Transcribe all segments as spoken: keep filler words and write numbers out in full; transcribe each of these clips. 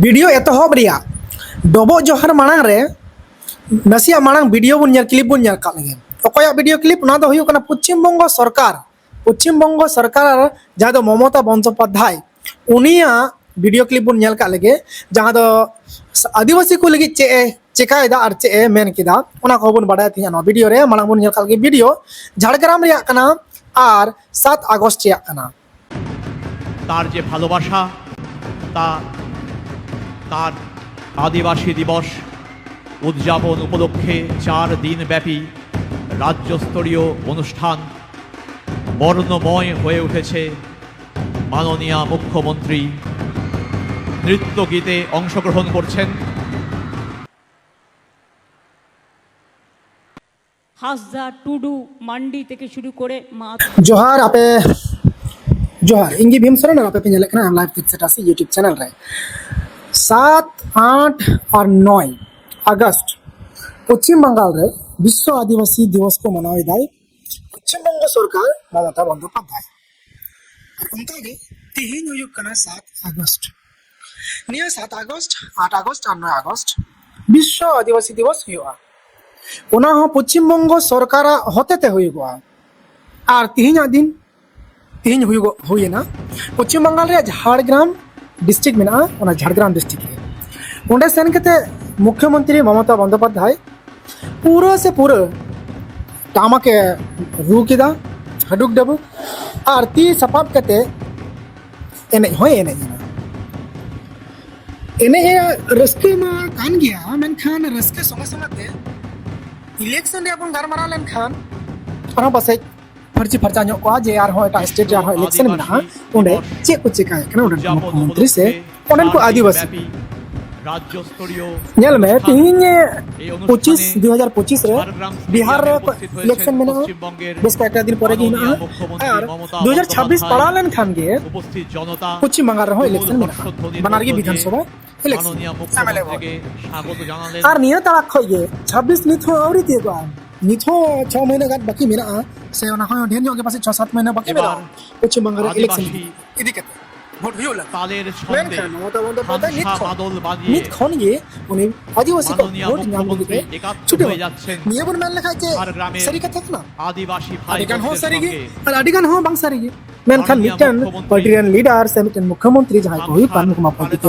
Video ᱮᱛᱚᱦᱚᱵ ᱨᱮᱭᱟᱜ ᱰᱚᱵᱚᱜ ᱡᱚᱦᱟᱨ ᱢᱟᱲᱟᱝ ᱨᱮ ᱱᱟᱥᱮᱭᱟᱜ ᱢᱟᱲᱟᱝ ᱵᱷᱤᱰᱤᱭᱳ ᱵᱚᱱ ᱧᱮᱞ, ᱠᱞᱤᱯ ᱵᱚᱱ ᱧᱮᱞ ᱠᱟᱜ ᱞᱮᱜᱮ᱾ ᱚᱠᱚᱭᱟᱜ ᱵᱷᱤᱰᱤᱭᱳ ᱠᱞᱤᱯ? ᱚᱱᱟ ᱫᱚ ᱦᱩᱭᱩᱜ ᱠᱟᱱᱟ ᱯᱚᱪᱷᱤᱢ ᱵᱚᱝᱜᱚ ᱥᱚᱨᱠᱟᱨ, ᱯᱚᱪᱷᱤᱢ ᱵᱚᱝᱜᱚ ᱥᱚᱨᱠᱟᱨ, ᱡᱟᱦᱟᱸ ᱫᱚ ᱢᱚᱢᱚᱛᱟ ᱵᱚᱱᱫᱳᱯᱟᱫᱽᱫᱷᱟᱭ, ᱩᱱᱤᱭᱟᱜ ᱵᱷᱤᱰᱤᱭᱳ ᱠᱞᱤᱯ ᱵᱚᱱ ᱧᱮᱞ ᱠᱟᱜ ᱞᱮᱜᱮ, ᱡᱟᱦᱟᱸ ᱫᱚ ᱟᱹᱫᱤᱵᱟᱹᱥᱤ ᱠᱚ ᱞᱟᱹᱜᱤᱫ ᱪᱮᱫ ᱮ ᱪᱮᱠᱟᱭᱮᱫᱟ ᱟᱨ ᱪᱮᱫ ᱮ ᱢᱮᱱ ᱠᱮᱫᱟ, ᱚᱱᱟ ᱠᱚᱦᱚᱸ ᱵᱚᱱ ᱵᱟᱰᱟᱭᱟ ᱛᱮᱦᱮᱧ ᱱᱚᱣᱟ ᱵᱷᱤᱰᱤᱭᱳ ᱨᱮ᱾ ᱢᱟᱲᱟᱝ ᱵᱚᱱ ᱧᱮᱞ ᱠᱟᱜ ᱞᱮᱜᱮ ᱵᱷᱤᱰᱤᱭᱳ, ᱡᱷᱟᱲᱜᱨᱟᱢ ᱨᱮᱭᱟᱜ ᱠᱟᱱᱟ ᱟᱨ ᱥᱟᱛ ᱟᱜᱚᱥᱴ ᱨᱮᱭᱟᱜ ᱠᱟᱱᱟ᱾ তার যে ভালোবাসা, তা তার আদিবাসী দিবস উদযাপন উপলক্ষে চার দিনব্যাপী রাজ্যস্তরীয় অনুষ্ঠান বর্ণময় হয়ে উঠেছে। মাননীয়া মুখ্যমন্ত্রী নৃত্য গীতে অংশগ্রহণ করছেন। ᱦᱟᱸᱥᱫᱟ, ᱴᱩᱰᱩ, ᱢᱟᱱᱰᱤ ᱛᱷᱮᱠᱮ ᱥᱩᱨᱩ ᱠᱚᱨᱮ ᱢᱟ ᱡᱚᱦᱟᱨ ᱟᱯᱮ, ᱡᱚᱦᱟᱨ᱾ ᱤᱧ ᱜᱮ ᱵᱷᱤᱢ ᱥᱚᱨᱮᱱ ᱟᱨ ᱟᱯᱮ ᱯᱮ ᱧᱮᱞᱮᱫ ᱠᱟᱱᱟ ᱞᱟᱭᱤᱵᱷ ᱛᱮ ᱥᱮᱴᱟᱥᱤ YouTube ᱪᱮᱱᱮᱞ ᱨᱮ᱾ ᱥᱟᱛ, ᱟᱴ ᱟᱨ ᱱᱚᱭ ᱟᱜᱚᱥᱴ ᱯᱚᱪᱷᱤᱢ ᱵᱟᱝᱜᱟᱞ ᱨᱮ ᱵᱤᱥᱥᱚ ᱟᱹᱫᱤᱵᱟᱹᱥᱤ ᱫᱤᱵᱚᱥ ᱠᱚ ᱢᱟᱱᱟᱣ ᱮᱫᱟᱭ ᱯᱚᱪᱷᱤᱢ ᱵᱚᱝᱜᱚ ᱥᱚᱨᱠᱟᱨ ᱢᱚᱢᱚᱛᱟ ᱵᱚᱱᱫᱳᱯᱟᱫᱽᱫᱷᱟᱭ᱾ ᱟᱨ ᱚᱱᱠᱟᱜᱮ ᱛᱮᱦᱮᱧ ᱦᱩᱭᱩᱜ ᱠᱟᱱᱟ ᱥᱟᱛ ᱟᱜᱚᱥᱴ᱾ ᱱᱤᱭᱟᱹ ᱥᱟᱛ ᱟᱜᱚᱥᱴ, ᱟᱴ ᱟᱜᱚᱥᱴ ᱟᱨ ᱱᱚᱭ ᱟᱜᱚᱥᱴ ᱵᱤᱥᱥᱚ ᱟᱹᱫᱤᱵᱟᱹᱥᱤ ᱫᱤᱵᱚᱥ ᱦᱩᱭᱩᱜᱼᱟ᱾ ᱚᱱᱟ ᱦᱚᱸ ᱯᱚᱪᱷᱤᱢ ᱵᱚᱝᱜᱚ ᱥᱚᱨᱠᱟᱨᱟᱜ ᱦᱚᱛᱮᱛᱮ ᱦᱩᱭᱩᱜᱚᱜᱼᱟ᱾ ᱟᱨ ᱛᱤᱦᱤᱧᱟᱜ ᱫᱤᱱ, ᱛᱤᱦᱤᱧ ᱦᱩᱭᱩᱜᱚᱜ, ᱦᱩᱭᱮᱱᱟ ᱯᱚᱪᱷᱤᱢ ᱵᱟᱝᱜᱟᱞ ᱨᱮᱭᱟᱜ ᱡᱷᱟᱲᱜᱨᱟᱢ ᱰᱤᱥᱴᱨᱤᱠᱴ ᱢᱮᱱᱟᱜᱼᱟ, ᱚᱱᱟ ᱡᱷᱟᱲᱜᱨᱟᱢ ᱰᱤᱥᱴᱨᱤᱠᱴ ᱨᱮ᱾ ᱚᱸᱰᱮ ᱥᱮᱱ ᱠᱟᱛᱮ ᱢᱩᱠᱷᱭᱚᱢᱚᱱᱛᱨᱤ ᱢᱚᱢᱚᱛᱟ ᱵᱚᱱᱫᱳᱯᱟᱫᱽᱫᱷᱟᱭ ᱯᱩᱨᱟᱹ ᱥᱮ ᱯᱩᱨᱟᱹ ᱴᱟᱢᱟᱠᱮ ᱨᱩ ᱠᱮᱫᱟ, ᱦᱟᱹᱰᱩᱠ ᱰᱟᱹᱵᱩᱠ, ᱟᱨ ᱛᱤ ᱥᱟᱯᱟᱵ ᱠᱟᱛᱮ ᱮᱱᱮᱡ ᱦᱚᱸᱭ ᱮᱱᱮᱡ ᱮᱱᱟ᱾ ᱮᱱᱮᱡ ᱨᱟᱹᱥᱠᱟᱹ ᱢᱟ ᱠᱟᱱ ᱜᱮᱭᱟ, ᱢᱮᱱᱠᱷᱟᱱ ᱨᱟᱹᱥᱠᱟᱹ ᱥᱚᱸᱜᱮ ᱥᱚᱸᱜᱮ ᱛᱮ ᱤᱞᱮᱠᱥᱚᱱ ᱨᱮᱭᱟᱜ ᱵᱚᱱ ᱜᱟᱞᱢᱟᱨᱟᱣ ᱞᱮᱱᱠᱷᱟᱱ ᱟᱨᱦᱚᱸ ᱯᱟᱥᱮᱡ ᱯᱷᱟᱹᱨᱪᱤ ᱯᱷᱟᱨᱪᱟ ᱧᱚᱜ ᱠᱚᱜᱼᱟ ᱡᱮ ᱟᱨᱦᱚᱸ ᱮᱴᱟᱜ ᱥᱴᱮᱴ ᱨᱮ ᱟᱨᱦᱚᱸ ᱤᱞᱮᱠᱥᱚᱱ ᱢᱮᱱᱟᱜᱼᱟ, ᱚᱸᱰᱮ ᱪᱮᱫ ᱠᱚ ᱪᱮᱠᱟᱭᱮᱫ ᱠᱟᱱᱟ ᱚᱸᱰᱮᱱ ᱠᱚ ᱢᱩᱠᱷᱭᱚᱢᱚᱱᱛᱨᱤ ᱥᱮ ᱚᱸᱰᱮᱱ ᱠᱚ ᱟᱹᱫᱤᱵᱟᱹᱥᱤ᱾ ᱧᱮᱞ ᱢᱮ, ᱛᱮᱦᱮᱧ ᱯᱚᱸᱪᱤᱥ, ᱫᱩ ᱦᱟᱡᱟᱨ ᱯᱚᱸᱪᱤᱥ ᱨᱮ ᱵᱤᱦᱟᱨ ᱨᱮ ᱤᱞᱮᱠᱥᱚᱱ ᱢᱮᱱᱟᱜᱼᱟ, ᱵᱮᱥ ᱠᱚᱭᱮᱠᱴᱟ ᱫᱤᱱ ᱯᱚᱨᱮ ᱜᱮ ᱦᱮᱱᱟᱜᱼᱟ᱾ ᱟᱨ ᱫᱩ ᱦᱟᱡᱟᱨ ᱪᱷᱟᱵᱵᱤᱥ ᱯᱟᱲᱟᱣ ᱞᱮᱱᱠᱷᱟᱱ ᱜᱮ ᱯᱚᱪᱷᱤᱢ ᱵᱟᱝᱜᱟᱞ ᱨᱮᱦᱚᱸ ᱤᱞᱮᱠᱥᱚᱱ ᱢᱮᱱᱟᱜᱼᱟ, ᱵᱟᱱᱟᱨ ᱜᱮ ᱵᱤᱫᱷᱟᱱ ᱥᱚᱵᱷᱟ ᱤᱞᱮᱠᱥᱚᱱ᱾ ᱮᱢ ᱮᱞ ᱮ ᱵᱷᱳᱴ᱾ ᱟᱨ ᱱᱤᱭᱟᱹ ᱛᱟᱲᱟᱠ ᱠᱷᱚᱡ ᱜᱮ ᱪᱷᱟᱵᱵᱤᱥ ᱱᱤᱛ ᱦᱚᱸ ᱟᱹᱣᱨᱤ ᱛᱤᱭᱳᱜᱚᱜᱼᱟ, ᱱᱤᱛ ᱦᱚᱸ ᱪᱷᱚ ᱢᱟᱹᱦᱱᱟᱹ ᱜᱟᱱ ᱵᱟᱹᱠᱤ ᱢᱮᱱᱟᱜᱼᱟ, ᱥᱮ ᱚᱱᱟ ᱠᱷᱚᱱ ᱦᱚᱸ ᱰᱷᱮᱨ ᱧᱚᱜ ᱜᱮ ᱯᱟᱥᱮᱡ ᱪᱷᱚ ᱥᱟᱛ ᱢᱟᱹᱦᱱᱟᱹ ᱵᱟᱹᱠᱤ ᱢᱮᱱᱟᱜᱼᱟ ᱯᱚᱪᱷᱤᱢ ᱵᱟᱝᱜᱟᱞ ᱨᱮ ᱤᱞᱮᱠᱥᱚᱱ ᱤᱫᱤ ᱠᱟᱛᱮ᱾ ᱵᱷᱳᱴ ᱦᱩᱭᱩᱜ ᱞᱟᱹᱜᱤᱫ᱾ ᱢᱮᱱᱠᱷᱟᱱ ᱢᱚᱢᱚᱛᱟ ᱵᱚᱱᱫᱳᱯᱟᱫᱽᱫᱷᱟᱭ ᱱᱤᱛ ᱠᱷᱚᱱ, ᱱᱤᱛ ᱠᱷᱚᱱ ᱜᱮ ᱩᱱᱤ ᱟᱹᱫᱤᱵᱟᱹᱥᱤ ᱠᱚᱣᱟᱜ ᱵᱷᱳᱴ ᱧᱟᱢ ᱞᱟᱹᱜᱤᱫ ᱮ ᱪᱷᱩᱴᱟᱹᱣ ᱮᱱᱟ᱾ ᱱᱤᱭᱟᱹ ᱵᱚᱱ ᱢᱮᱱ ᱞᱮᱠᱷᱟᱡ ᱡᱮ ᱥᱟᱹᱨᱤ ᱠᱟᱛᱷᱟ ᱠᱟᱱᱟ᱾ ᱟᱹᱰᱤ ᱜᱟᱱ ᱦᱚᱸ ᱥᱟᱹᱨᱤ ᱜᱮ ᱟᱨ ᱟᱹᱰᱤ ᱜᱟᱱ ᱦᱚᱸ ᱵᱟᱝ ᱥᱟᱹᱨᱤ ᱜᱮ᱾ ᱢᱮᱱᱠᱷᱟᱱ ᱢᱤᱫᱴᱮᱱ ᱯᱟᱨᱴᱤ ᱨᱮᱱ ᱞᱤᱰᱟᱨ ᱥᱮ ᱢᱤᱫᱴᱮᱱ ᱢᱩᱠᱷᱭᱚᱢᱚᱱᱛᱨᱤ ᱡᱟᱦᱟᱸᱭ ᱠᱚ ᱦᱩᱭᱩᱜ ᱠᱟᱱ, ᱱᱩᱠᱩ ᱢᱟ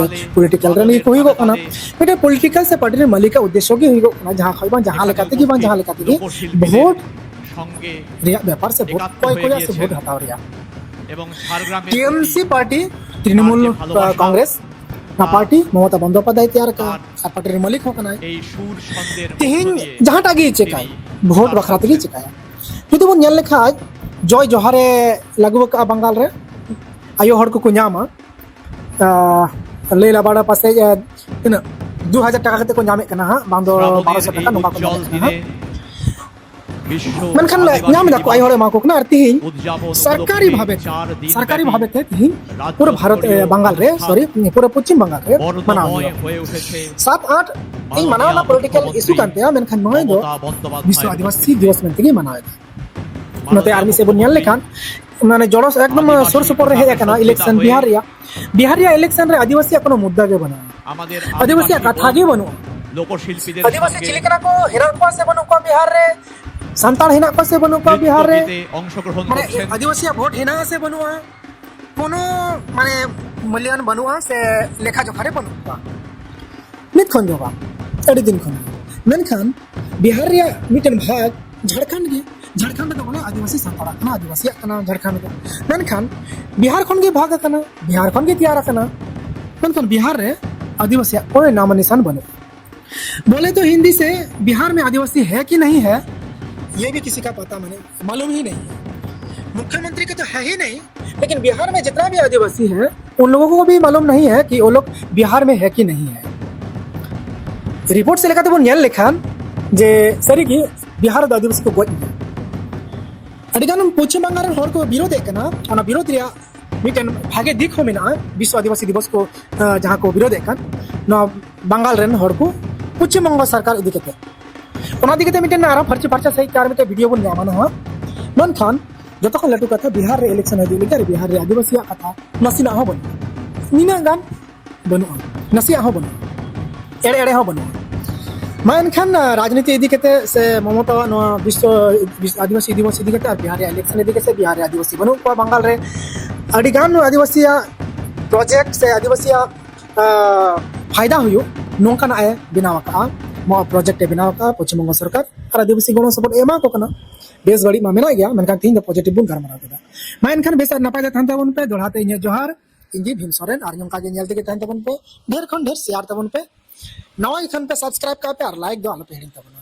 ᱯᱚᱞᱤᱴᱤᱠᱟᱞ ᱨᱮᱱ ᱜᱮᱠᱚ ᱦᱩᱭᱩᱜᱚᱜ ᱠᱟᱱᱟ᱾ ᱢᱤᱫᱴᱮᱱ ᱯᱚᱞᱤᱴᱤᱠᱟᱞ ᱥᱮ ᱯᱟᱨᱴᱤ ᱨᱮᱱ ᱢᱟᱹᱞᱤᱠᱟᱜ ᱩᱫᱽᱫᱮᱥᱥᱚ ᱜᱮ ᱦᱩᱭᱩᱜᱚᱜ ᱠᱟᱱᱟ, ᱡᱟᱦᱟᱸ ᱠᱷᱚᱡ ᱵᱟᱝ ᱡᱟᱦᱟᱸ ᱞᱮᱠᱟ ᱛᱮᱜᱮ ᱵᱟᱝ ᱡᱟᱦᱟᱸ ᱞᱮᱠᱟ ᱛᱮᱜᱮ ᱵᱷᱳᱴ ᱨᱮᱭᱟᱜ ᱵᱮᱯᱟᱨ ᱥᱮ ᱵᱷᱳᱴ ᱠᱚᱭ ᱠᱚᱭᱟ ᱥᱮ ᱵᱷᱳᱴ ᱦᱟᱛᱟᱣ ᱨᱮᱭᱟᱜ᱾ ᱴᱤᱮᱢᱥᱤ ᱯᱟᱨᱴᱤ, ᱛᱨᱤᱱᱢᱩᱞ, ᱟᱸ, ᱠᱚᱝᱜᱨᱮᱥ, ᱚᱱᱟ ᱯᱟᱨᱴᱤ ᱢᱚᱢᱚᱛᱟ ᱵᱚᱱᱫᱳᱯᱟᱫᱽᱫᱷᱟᱭ ᱛᱮᱭᱟᱨ ᱟᱠᱟᱫ, ᱟᱨ ᱯᱟᱨᱴᱤ ᱨᱮᱱ ᱢᱟᱹᱞᱤᱠ ᱦᱚᱸ ᱠᱟᱱᱟᱭ᱾ ᱛᱮᱦᱮᱧ ᱡᱟᱦᱟᱸᱴᱟᱜ ᱜᱮ ᱪᱮᱠᱟᱭ, ᱵᱷᱳᱴ ᱵᱟᱠᱷᱨᱟ ᱛᱮᱜᱮ ᱪᱮᱠᱟᱭᱟ᱾ ᱡᱩᱫᱤ ᱵᱚᱱ ᱧᱮᱞ ᱞᱮᱠᱷᱟᱡ, ᱡᱚᱭ ᱡᱚᱦᱟᱨᱮ ᱞᱟᱹᱜᱩ ᱟᱠᱟᱫᱼᱟ ᱵᱟᱝᱜᱟᱞ ᱨᱮ, ᱟᱭᱳ ᱦᱚᱲ ᱠᱚᱠᱚ ᱧᱟᱢᱟ, ᱟᱸ, ᱞᱟᱹᱭ ᱞᱟᱵᱟᱲᱟ ᱯᱟᱥᱮᱡ, ᱟᱸ, ᱛᱤᱱᱟᱹᱜ, ᱫᱩ ᱦᱟᱡᱟᱨ ᱴᱟᱠᱟ ᱠᱟᱛᱮ ᱠᱚ ᱧᱟᱢᱮᱫ ᱠᱟᱱᱟ ᱦᱟᱸᱜ, ᱵᱟᱝ ᱫᱚ ᱵᱟᱨᱚᱥᱚ ᱴᱟᱠᱟ, ᱱᱚᱝᱠᱟ ᱠᱚ ᱧᱟᱢᱮᱫ ᱠᱟᱱᱟ ᱦᱟᱸᱜ᱾ ᱢᱮᱱᱠᱷᱟᱱ ᱧᱟᱢ ᱮᱫᱟ ᱠᱚ, ᱟᱭᱳ ᱦᱚᱲ ᱮᱢᱟ ᱠᱚ ᱠᱟᱱᱟ᱾ ᱟᱨ ᱛᱤᱦᱤᱧ ᱥᱚᱨᱠᱟᱨᱤ ᱵᱷᱟᱵᱮ ᱛᱮ, ᱥᱚᱨᱠᱟᱨᱤ ᱵᱷᱟᱵᱮ ᱛᱮ ᱛᱤᱦᱤᱧ ᱯᱩᱨᱟᱹ ᱵᱷᱟᱨᱚᱛ, ᱮ, ᱵᱟᱝᱜᱟᱞ ᱨᱮ, ᱥᱚᱨᱤ, ᱯᱩᱨᱟᱹ ᱯᱚᱪᱷᱤᱢ ᱵᱟᱝᱜᱟᱞ ᱨᱮ ᱢᱟᱱᱟᱣ ᱦᱩᱭᱩᱜᱼᱟ᱾ ᱥᱟᱛ ᱟᱴ ᱤᱧ ᱢᱟᱱᱟᱣ ᱨᱮᱱᱟᱜ ᱯᱚᱞᱤᱴᱤᱠᱟᱞ ᱤᱥᱩ ᱠᱟᱱ ᱛᱟᱭᱟ, ᱢᱮᱱᱠᱷᱟᱱ ᱱᱚᱜᱼᱚᱭ ᱫᱚ ᱵᱤᱥᱥᱚ ᱟᱹᱫᱤᱵᱟᱹᱥᱤ ᱫᱤᱵᱚᱥ ᱢᱮᱱᱛᱮ ᱜᱮ ᱢᱟᱱᱟᱣ ᱮᱫᱟ᱾ ᱱᱚᱛᱮ ᱟᱨ ᱢᱤᱫ ᱥᱮᱫ ᱵᱚᱱ ᱧᱮᱞ ᱞᱮᱠᱷᱟᱱ, ᱢᱟᱱᱮ ᱡᱚᱲᱚ ᱮᱠᱫᱚᱢ ᱥᱩᱨ ᱥᱩᱯᱩᱨ ᱨᱮ ᱦᱮᱡ ᱟᱠᱟᱱᱟ ᱤᱞᱮᱠᱥᱚᱱ ᱵᱤᱦᱟᱨ ᱨᱮᱭᱟᱜ᱾ ᱵᱤᱦᱟᱨ ᱨᱮᱭᱟᱜ ᱤᱞᱮᱠᱥᱚᱱ ᱨᱮ ᱟᱹᱫᱤᱵᱟᱹᱥᱤᱭᱟᱜ ᱠᱳᱱᱳ ᱢᱩᱫᱽᱫᱟ ᱜᱮ ᱵᱟᱹᱱᱩᱜᱼᱟ, ᱟᱹᱫᱤᱵᱟᱹᱥᱤᱭᱟᱜ ᱠᱟᱛᱷᱟ ᱜᱮ ᱵᱟᱹᱱᱩᱜᱼᱟ᱾ ᱟᱹᱫᱤᱵᱟᱹᱥᱤ ᱪᱤᱞᱤ ᱠᱟᱱᱟ ᱠᱚ, ᱦᱮᱱᱟᱜ ᱠᱚᱣᱟ ᱥᱮ ᱵᱟᱹᱱᱩᱜ ᱠᱚᱣᱟ ᱵᱤᱦᱟᱨ ᱨᱮ? ᱥᱟᱱᱛᱟᱲ ᱦᱮᱱᱟᱜ ᱠᱚᱣᱟ ᱥᱮ ᱵᱟᱹᱱᱩᱜ ᱠᱚᱣᱟ ᱵᱤᱦᱟᱨ ᱨᱮ? ᱢᱟᱱᱮ ᱟᱹᱫᱤᱵᱟᱹᱥᱤᱭᱟᱜ ᱵᱷᱳᱴ ᱦᱮᱱᱟᱜᱼᱟ ᱥᱮ ᱵᱟᱹᱱᱩᱜᱼᱟ? ᱠᱳᱱᱳ, ᱢᱟᱱᱮ, ᱢᱩᱞᱞᱟᱭᱚᱱ ᱵᱟᱹᱱᱩᱜᱼᱟ ᱥᱮ ᱞᱮᱠᱷᱟ ᱡᱚᱠᱷᱟ ᱨᱮ ᱵᱟᱹᱱᱩᱜ ᱠᱚᱣᱟ᱾ ᱱᱤᱛ ᱠᱷᱚᱱ ᱫᱚ ᱵᱟᱝ, ᱟᱹᱰᱤ ᱫᱤᱱ ᱠᱷᱚᱱ ᱜᱮ᱾ ᱢᱮᱱᱠᱷᱟᱱ ᱵᱤᱦᱟᱨ ᱨᱮᱭᱟᱜ ᱢᱤᱫᱴᱮᱱ ᱵᱷᱟᱜᱽ ᱡᱷᱟᱲᱠᱷᱚᱸᱰ ᱜᱮ, ᱡᱷᱟᱲᱠᱷᱚᱸᱰ ᱫᱚ ᱵᱚᱞᱮ ᱟᱹᱫᱤᱵᱟᱹᱥᱤ ᱥᱟᱱᱛᱟᱲᱟᱜ ᱠᱟᱱᱟ, ᱟᱹᱫᱤᱵᱟᱹᱥᱤᱭᱟᱜ ᱠᱟᱱᱟ ᱡᱷᱟᱲᱠᱷᱚᱸᱰ ᱫᱚ᱾ ᱢᱮᱱᱠᱷᱟᱱ ᱵᱤᱦᱟᱨ ᱠᱷᱚᱱ ᱜᱮ ᱵᱷᱟᱜᱽ ᱟᱠᱟᱱᱟ, ᱵᱤᱦᱟᱨ ᱠᱷᱚᱱ ᱜᱮ ᱛᱮᱭᱟᱨ ᱟᱠᱟᱱᱟ᱾ ᱢᱮᱱᱠᱷᱟᱱ ᱵᱤᱦᱟᱨ ᱨᱮ ᱟᱹᱫᱤᱵᱟᱹᱥᱤᱭᱟᱜ ᱠᱳᱱᱳ ᱱᱟᱢ ᱱᱤᱥᱟᱱ ᱵᱟᱹᱱᱩᱜᱼᱟ᱾ बोले तो हिंदी से, बिहार में आदिवासी है कि नहीं है, ये भी किसी का पता, माने, मालूम ही नहीं है। मुख्यमंत्री को तो है ही नहीं, लेकिन बिहार में जितना भी आदिवासी है, उन लोगों को भी मालूम नहीं है कि वो लोग बिहार में है कि नहीं है। ᱨᱤᱯᱳᱨᱴ ᱥᱮᱫ ᱞᱮᱠᱟᱛᱮ ᱵᱚᱱ ᱧᱮᱞ ᱞᱮᱠᱷᱟᱱ ᱡᱮ ᱥᱟᱹᱨᱤᱜᱮ ᱵᱤᱦᱟᱨ ᱨᱮᱫᱚ ᱟᱹᱫᱤᱵᱟᱹᱥᱤ ᱠᱚ ᱜᱚᱡ ᱜᱮᱭᱟ᱾ ᱟᱹᱰᱤᱜᱟᱱ ᱯᱚᱪᱷᱤᱢ ᱵᱟᱝᱜᱟᱞ ᱨᱮᱱ ᱦᱚᱲ ᱠᱚ ᱵᱤᱨᱳᱫᱮᱫ ᱠᱟᱱᱟ᱾ ᱚᱱᱟ ᱵᱤᱨᱳᱫ ᱨᱮᱭᱟᱜ ᱢᱤᱫᱴᱮᱱ ᱵᱷᱟᱜᱮ ᱫᱤᱠ ᱦᱚᱸ ᱢᱮᱱᱟᱜᱼᱟ᱾ ᱵᱤᱥᱥᱚ ᱟᱹᱫᱤᱵᱟᱹᱥᱤ ᱫᱤᱵᱚᱥ ᱠᱚ, ᱟᱸ, ᱡᱟᱦᱟᱸ ᱠᱚ ᱵᱤᱨᱳᱫᱮᱫ ᱠᱟᱱ, ᱱᱚᱣᱟ ᱵᱟᱝᱜᱟᱞ ᱨᱮᱱ ᱦᱚᱲ ᱠᱚ ᱯᱚᱪᱷᱤᱢ ᱵᱚᱝᱜᱚ ᱥᱚᱨᱠᱟᱨ ᱤᱫᱤ ᱠᱟᱛᱮ, ᱚᱱᱟ ᱤᱫᱤ ᱠᱟᱛᱮ ᱢᱤᱫᱴᱮᱱ ᱟᱨᱦᱚᱸ ᱯᱷᱟᱨᱪᱟ ᱯᱷᱟᱨᱪᱟ ᱥᱟᱺᱦᱤᱡ ᱟᱨ ᱢᱤᱫᱴᱮᱱ ᱵᱷᱤᱰᱤᱭᱳ ᱵᱚᱱ ᱧᱟᱢᱟ ᱱᱟᱦᱟᱜ᱾ ᱢᱮᱱᱠᱷᱟᱱ ᱡᱚᱛᱚ ᱠᱷᱚᱱ ᱞᱟᱹᱴᱩ ᱠᱟᱛᱷᱟ, ᱵᱤᱦᱟᱨ ᱨᱮ ᱤᱞᱮᱠᱥᱚᱱ ᱦᱤᱡᱩᱜ ᱞᱟᱹᱜᱤᱫ ᱟᱨ ᱵᱤᱦᱟᱨ ᱨᱮ ᱟᱹᱫᱤᱵᱟᱹᱥᱤᱭᱟᱜ ᱠᱟᱛᱷᱟ ᱱᱟᱥᱮᱱᱟᱜ ᱦᱚᱸ ᱵᱟᱹᱱᱩᱜᱼᱟ, ᱱᱤᱱᱟᱹᱜ ᱜᱟᱱ ᱵᱟᱹᱱᱩᱜᱼᱟ, ᱱᱟᱥᱮᱭᱟᱜ ᱦᱚᱸ ᱵᱟᱹᱱᱩᱜᱼᱟ, ᱮᱲᱮ ᱮᱲᱮ ᱦᱚᱸ ᱵᱟᱹᱱᱩᱜᱼᱟ᱾ ᱢᱟ ᱮᱱᱠᱷᱟᱱ ᱨᱟᱡᱽᱱᱤᱛᱤ ᱤᱫᱤ ᱠᱟᱛᱮ ᱥᱮ ᱢᱚᱢᱚᱛᱟᱣᱟᱜ ᱱᱚᱣᱟ ᱵᱤᱥᱥᱚ ᱵᱤᱥ- ᱟᱹᱫᱤᱵᱟᱹᱥᱤ ᱫᱤᱵᱚᱥ ᱤᱫᱤ ᱠᱟᱛᱮ ᱟᱨ ᱵᱤᱦᱟᱨ ᱨᱮᱭᱟᱜ ᱤᱞᱮᱠᱥᱚᱱ ᱤᱫᱤ ᱠᱟᱛᱮ, ᱵᱤᱦᱟᱨ ᱨᱮ ᱟᱹᱫᱤᱵᱟᱹᱥᱤ ᱵᱟᱹᱱᱩᱜ ᱠᱚᱣᱟ ᱵᱟᱝᱜᱟᱞ ᱨᱮ, ᱟᱹᱰᱤ ᱜᱟᱱ ᱟᱹᱫᱤᱵᱟᱹᱥᱤᱭᱟᱜ ᱯᱨᱚᱡᱮᱠᱴ ᱥᱮ ᱟᱹᱫᱤᱵᱟᱹᱥᱤᱭᱟᱜ ᱟᱸ, ᱯᱷᱟᱭᱫᱟ ᱦᱩᱭᱩᱜ ᱱᱚᱝᱠᱟᱱᱟᱜ ᱮ ᱵᱮᱱᱟᱣ ᱟᱠᱟᱫᱼᱟ, ᱱᱚᱣᱟ ᱯᱨᱚᱡᱮᱠᱴ ᱮ ᱵᱮᱱᱟᱣ ᱟᱠᱟᱫᱼᱟ ᱯᱚᱪᱷᱤᱢ ᱵᱚᱝᱜᱚ ᱥᱚᱨᱠᱟᱨ᱾ ᱟᱨ ᱟᱹᱫᱤᱵᱟᱹᱥᱤ ᱜᱚᱲᱚ ᱥᱚᱯᱚᱦᱚᱫ ᱮ ᱮᱢᱟ ᱠᱚ ᱠᱟᱱᱟ᱾ ᱵᱮᱥ ᱵᱟᱹᱲᱤᱡ ᱢᱟ ᱢᱮᱱᱟᱜ ᱜᱮᱭᱟ, ᱢᱮᱱᱠᱷᱟᱱ ᱛᱤᱦᱤᱧ ᱫᱚ ᱯᱚᱡᱤᱴᱤᱵᱷ ᱵᱚᱱ ᱜᱟᱞᱢᱟᱨᱟᱣ ᱠᱮᱫᱟ᱾ ᱢᱟ ᱮᱱᱠᱷᱟᱱ ᱵᱮᱥ ᱟᱨ ᱱᱟᱯᱟᱭ ᱛᱮ ᱛᱟᱦᱮᱱ ᱛᱟᱵᱚᱱ ᱯᱮ᱾ ᱫᱚᱦᱲᱟ ᱛᱮ ᱤᱧᱟᱹᱜ ᱡᱚᱦᱟᱨ, ᱤᱧ ᱜᱮ ᱵᱷᱤᱢ ᱥᱚᱨᱮᱱ᱾ ᱟᱨ ᱱᱚᱝᱠᱟ ᱜᱮ ᱧᱮᱞ ᱛᱮᱜᱮ ᱛᱟᱦᱮᱱ ᱛᱟᱵᱚᱱ ᱯᱮ, ᱰᱷᱮᱨ ᱠᱷᱚᱱ ᱰᱷᱮᱨ ᱥᱮᱭᱟᱨ ᱛᱟᱵᱚᱱ ᱯᱮ, ᱱᱟᱣᱟ ᱜᱮ ᱠᱷᱟᱱ ᱯᱮ ᱥᱟᱵᱥᱠᱨᱟᱭᱤᱵ ᱠᱟᱜ ᱯᱮ ᱟᱨ ᱞᱟᱭᱤᱠ ᱫᱚ ᱟᱞᱚ ᱯᱮ ᱦᱤᱲᱤᱧ ᱛᱟᱵᱚᱱᱟ᱾